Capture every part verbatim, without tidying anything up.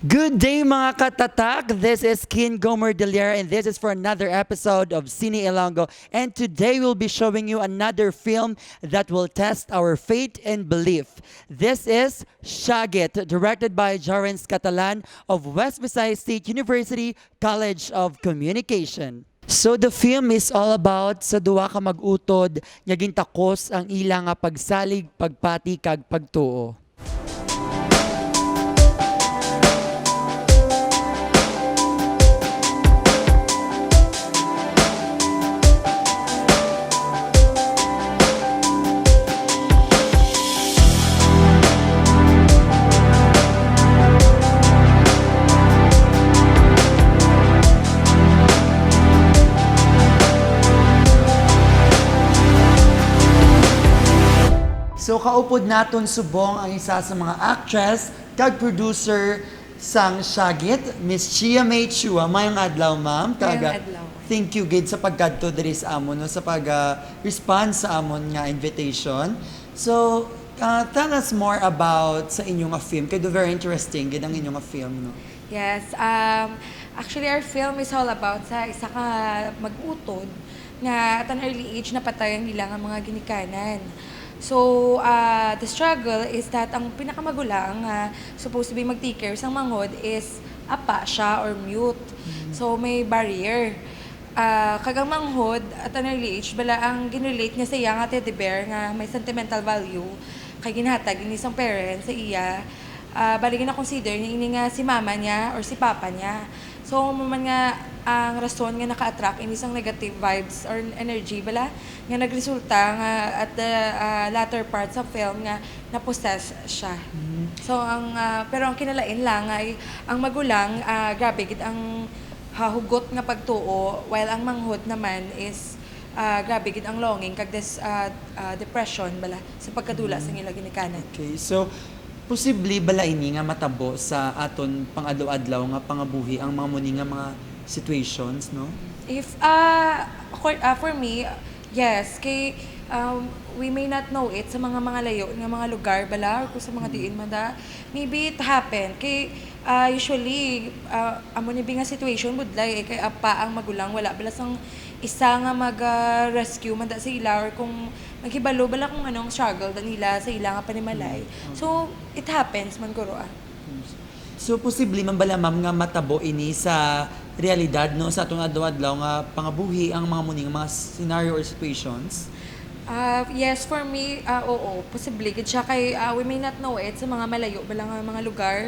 Good day, mga katatak. This is Kin Gomer Delier, and this is for another episode of Cine Ilonggo. And today we'll be showing you another film that will test our faith and belief. This is Shagit, directed by Jarens Catalan of West Visayas State University College of Communication. So the film is all about sa duha ka mag-utod nga gintakos ang ila nga pagsalig, pagpati, kag pagtuo. So, kaupod naton subong ang isa sa mga actress kag producer sang Shagit, Miss Chia May Chua. Mayong adlaw, ma'am. Kag, Mayong ah, adlaw. Thank you gid sa pagkadto diri sa amon, no, sa pag, ah, respond sa amon nga invitation. So, ah, tell us more about sa inyo nga film. Kay do very interesting gid ang inyo nga film, no? Yes, um, actually, our film is all about sa isa ka mag-utod nga at an early age napatay ang ila nga mga ginikanan. So, ah, the struggle is that ang pinakamagulang nga supposed to be mag-take care sang manghod is apa siya or mute. Mm. So, may barrier. Ah, kag ang manghod at an early age, bala ang ginrelate niya sa iya nga teddy bear nga may sentimental value, kay ginhatag ini sang parents sa iya. Ah, bali, gina-consider niya ini nga si mama niya or si papa niya. So, amo man nga ang rason nga naka-attract ini sang negative vibes or energy, bala, nga nagresulta nga at the, ah, latter part sa film nga na-possess siya. Mm. So, ang, ah, pero ang kinalain lang ay ang magulang, ah, grabe gid ang hahugot nga pagtuo, while ang manghod naman is, ah, grabe gid ang longing kag des-, ah, ah, depression, bala, sa pagkadula sa Mm. ila ginikanan. Okay, so, posible bala ini nga matabo sa aton pang-adlaw-adlaw nga pangabuhi ang mga muni nga mga situations, no? If, ah, for, ah, for me, yes, kay, um, we may not know it sa mga, mga layo nga mga lugar, bala, or kung sa mga Mm. diin man da. Maybe it happened. Kay, ah, usually, ah, amo ni bi nga situation, budlay, eh, kay apa ang magulang, wala bala sang isa nga mag, ah, rescue man da sa ila, or kung maghibalo bala kung anong struggle da nila sa ila nga panimalay. Mm. So, it happens man guro, ah. So, posible man bala, ma'am, nga matabo ini sa realidad, no, sa atong adlaw-adlaw nga pangabuhi ang mga muni nga mga scenario or situations? Ah, yes, for me, ah, oo, posible gid siya kay, ah, we may not know it sa mga malayo bala nga mga lugar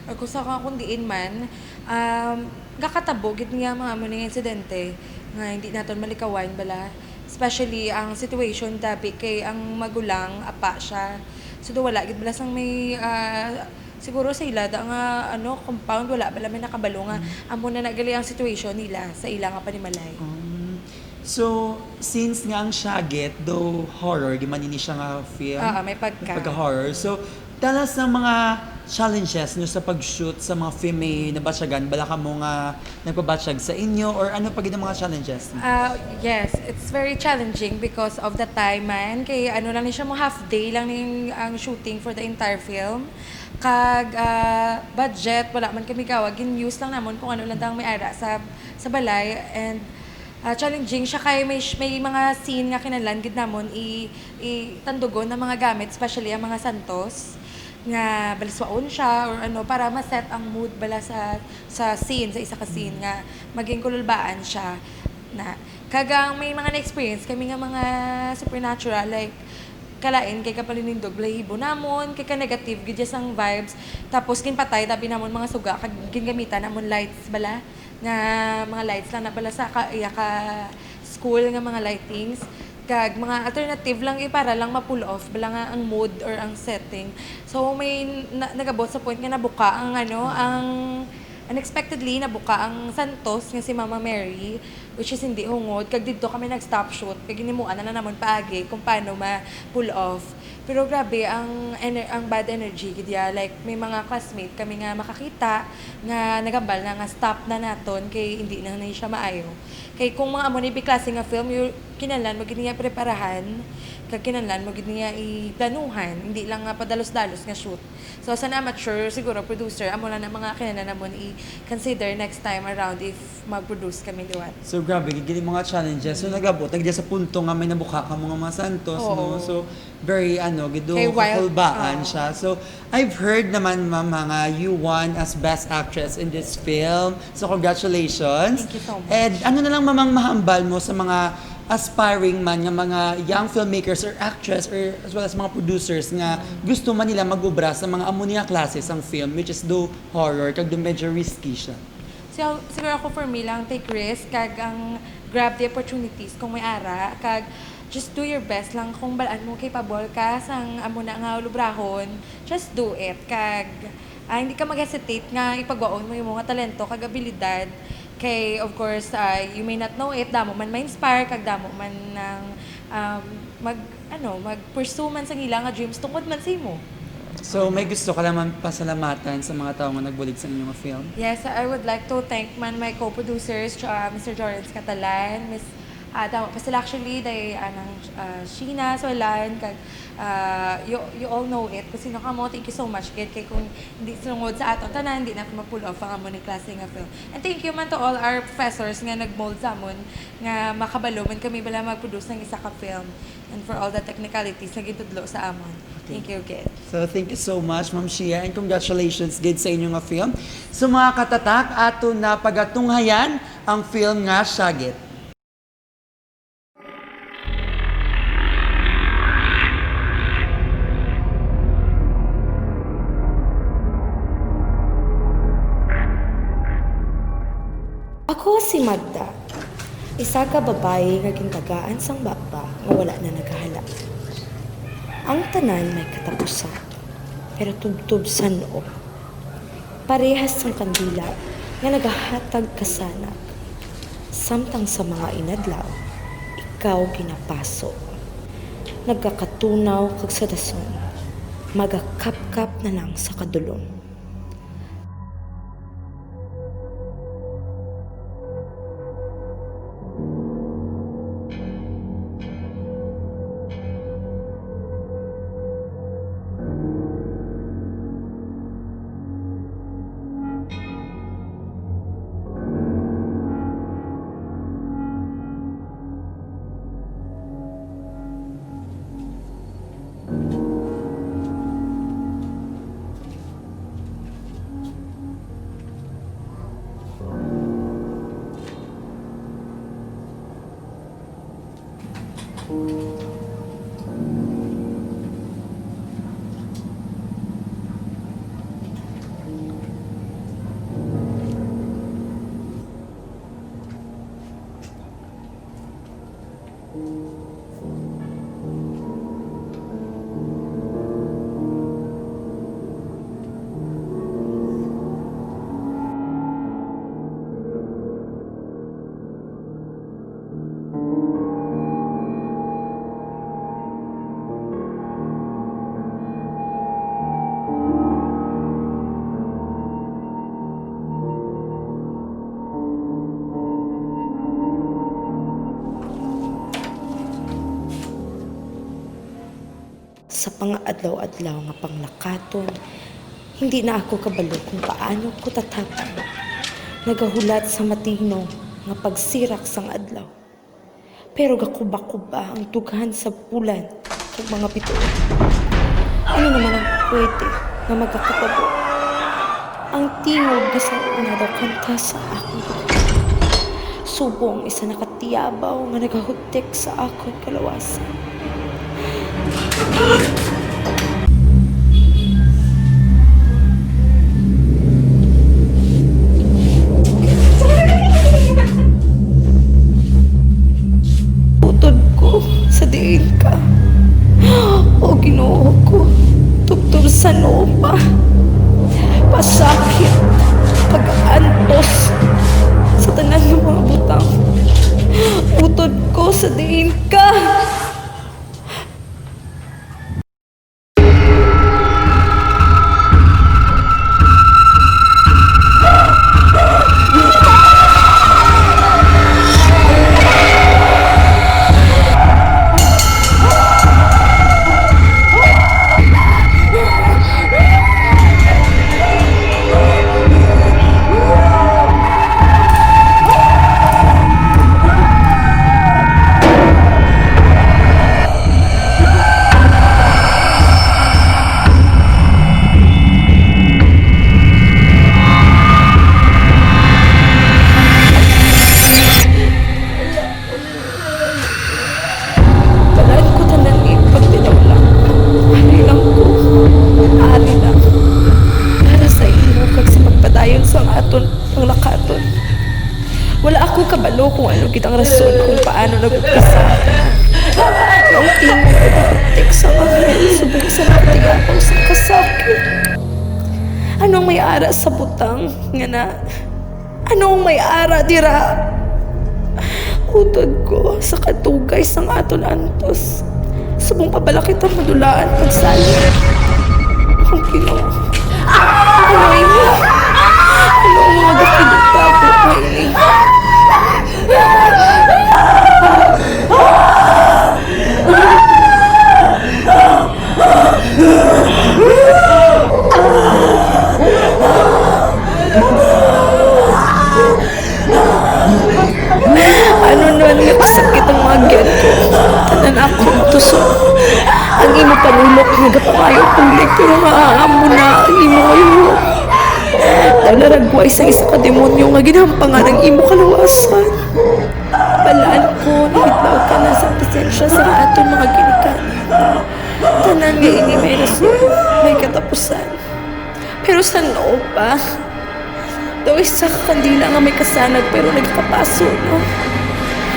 or kung sa kung diin man. Um, gakatabo gid nga mga amo nga insidente nga hindi naton malikawan bala, especially ang situation dabi kay ang magulang apa siya. So, do wala gid bala sang may, ah, siguro sa ila da nga, ano, compound, wala bala may nakabalo nga Mm. amo na na gali ang situation nila sa ila nga panimalay. Um, so, since nga ang Shagit, though horror, di man ini siya nga film, Oo, may pagka. May pagka-horror. So, tell us ang mga challenges nyo sa pag-shoot sa mga film. May nabatyagan bala kamo nga nagpabatyag sa inyo, or ano pa gid ang mga challenges? Ah, yes, it's very challenging because of the time man. Kay ano lang ni siya, mo half day lang ning ang shooting for the entire film. Kag, ah, budget, wala man kami gawa. Gin-use lang namon kung ano lang tang may ara sa, sa balay. And, ah, challenging siya kay may, may mga scene nga kinahanglan gid namon i-, itandugon ang mga gamit, especially ang mga santos, nga baliswaon siya or ano, para ma-set ang mood bala sa, sa scene, sa isa ka scene Mm. nga maging kululbaan siya na. Kag ang may mga na-experience kami nga mga supernatural, like, kalain kay kapalinindog balahibo namon, kay ka-negative gid siya sang vibes. Tapos ginpatay tabi namon mga suga, kag gingamitan namon lights bala, nga mga lights lang na bala sa ka, iya ka school nga mga lightings. Kag mga alternative lang, eh, para lang ma-pull off bala nga ang mood or ang setting. So, may na-, nag-abot sa point nga nabuka ang, ano, ang, unexpectedly, nabuka ang santos nga si Mama Mary, which is hindi hungod. Kag didto kami nag-stop shoot. Kag ginimuan na lang namon paagi kung paano ma-pull off. Pero grabe ang ener-, ang bad energy gid ya. Like, may mga classmate kami nga makakita nga nagambal na nga stop na naton kay hindi na, na siya maayo. Kay kung mga amo ni bi klase nga film, yu-, kinahanglan mo gid niya preparahan, kag kinahanglan mo gid niya iplanuhan, hindi lang nga padalos-dalos nga shoot. So, as an amateur, siguro, producer, amo lang na mga kinahanglan namon i-consider next time around if mag-produce kami liwat. So, grabe, gid mga challenges. So, nag-abot na gid sa punto nga may nabukha ka mga mga santos, no? Oo. So, very, ano, gid Kay wild, kakulbaan oo. siya. So, I've heard naman, ma'am, ha, nga you won as Best Actress in this film. So, congratulations. Thank you so much. And ano na lang, ma'am, ang mahambal mo sa mga aspiring man nga mga young filmmakers or actress or as well as mga producers nga Mm. gusto man nila mag-ubra sa mga amo ni nga klase sang film, which is do horror, kag do medyo risky siya? So, siguro ako, for me lang, take risk, kag ang grab the opportunities kung may ara, kag just do your best lang kung balaan mo capable ka sang amo na nga lubrahon, just do it, kag, ah, hindi ka mag-hesitate nga ipagwaon mo yung mga talento kag abilidad, kay, of course, ah, you may not know it, damo man ma-inspire, kag damo man nang, um, mag, ano, mag-pursue man sa ila nga dreams tungod man sa imo. So, may gusto ka lang man pasalamatan sa mga tawo nga nagbulig sa inyong film? Yes, I would like to thank man my co-producers, uh, Mister Jorens Catalan, Miss, ah, tama pa sila actually, day, ah, nang, ah, Sheena Solan, kag, ah, you, you all know it, kung sino kamo, thank you so much, gid, kay kung hindi sungod sa aton tanan, hindi na ma-pull off ang amo ni klase nga film. And thank you man to all our professors nga nag-mold sa amon, nga makabalo man kami bala mag-produce ng isa ka film. And for all the technicalities nga gintudlo sa amon. Okay. Thank you, Ken. So, thank you so much, Ma'am Shia, and congratulations gid sa inyo nga film. So, mga katatak, ato na pagatunghayan ang film nga Shagit. Ako si Magda, isa ka babayi nga gintagaan sang baba nga wala na nagahala. Ang tanan may katapusan, pero tubtob san-o. Parehas sang kandila nga nagahatag kasanag, samtang sa mga inadlaw, ikaw ginapaso. Nagakatunaw kag sa dason, magakapkap na lang sa kadulom. Sa pang-adlaw-adlaw nga panglakaton, hindi na ako kabalo kung paano ko tatapang. Nagahulat sa matino nga pagsirak sang adlaw. Pero gakuba-kuba ang dughan sa bulan kag mga bituon. Ano naman ang pwede nga magakatabo? Ang tingog nga sa una daw kanta sa akon dughan. Subong isa nakatiyabaw nga nagahutik sa akon kalawasan. Utod ko sa diin ka. O Ginoo ko, tubtob sa noo pa. Pasakit, pag-antos sa tanan nga mga butang. Utod ko sa diin ka. Ayon sa aton panglakaton, wala ako kabalo kung ano gid ang rason kung paano nag-umpisa ang tingog sa mga subong sa mga tiyapaw sa kasakit. Ano ang may ara sa butang nga na? Ano ang may ara dira? Utod ko sa kadugay sang aton antos. Subong pa bala kita madulaan pagsalig. Ang Ginoo. Ano ini? Ano ang mga gakinatago nga ini? Ano nun nga kasakit ang mga gyan ko? Tanan ako ang tusok. Ang imo panulok nga gapangayo public, pero maaamo na ang imo ngayon. Nalaragway sa isa ka demonyo nga ginhampangan ang imo kaluwasan. Balaan ko, nahitlaw ka na sa presensya sa aton mga ginikanan. Tanan nga ini may rason, may katapusan. Pero sa noo pa, daw isa ka kandila nga may kasanag pero nagakapaso, no?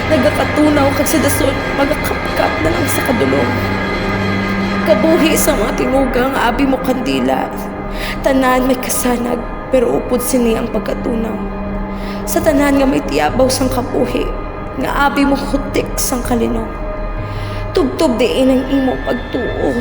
Nagakatunaw kag sa dason magakapkap na lang sa kadulom. Kabuhi sa mga tinuga nga abi mo kandila, tanan may kasanag pero upod sini ang pagkatunaw. Sa tanan nga may tiyabaw sang kabuhi, nga abi mo hutik sang kalinom. Tubtob diin ang imo pagtuo.